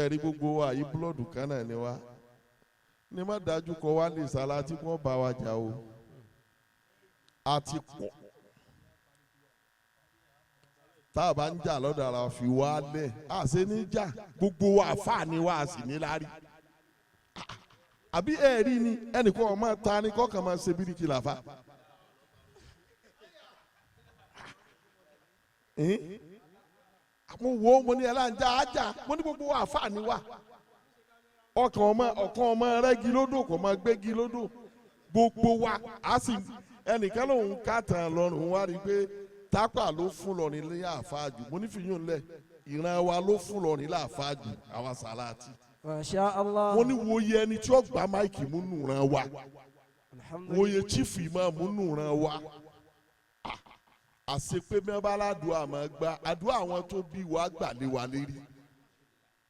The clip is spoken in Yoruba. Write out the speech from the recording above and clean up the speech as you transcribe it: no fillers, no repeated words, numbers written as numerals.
Ẹ̀rí gbogbo wa yìí, búlọ̀dù kan náà ni wa ní má dájú kọ wá lè sálá tí wọ́n bá wa jà o. A ti pọ̀ tá a bá ń jà lọ́dọ̀ ara fi wá lẹ̀, a ṣe ní jà. Gbogbo wa àfa ni wa, a sì ní láárí. Àbí ẹ rí ni ẹnìkan ọmọ ta ni kọ́kàn máa ṣe bíríkì làfà. Mo wo, mo ní ẹ láǹjà ájà, mo ní gbogbo wa àfa ni wa. Ọkàn ọmọ ọkàn ọmọ rẹ́gi lódò kò máa gbégi lódò. Gbogbo wa a sì ẹnìkan lòun ká tàn lọ́rùn wá rí i pé Tápà ló fún lọ nílé àfáàjù. Mo ní fìyún lẹ, ìran wa ló fún lọ nílé àfáàjù, àwa Sàláàtì. Masha Allah. Mo ní wòye ẹni tí ó gba máìkì mú nù ran wa. Alhamdulillah. Wòye chief imam mú nù ran wa. Àṣepé mẹ́bàá aládùá máa gba àdúrà àwọn tó bí wa gbà lé wa lérí.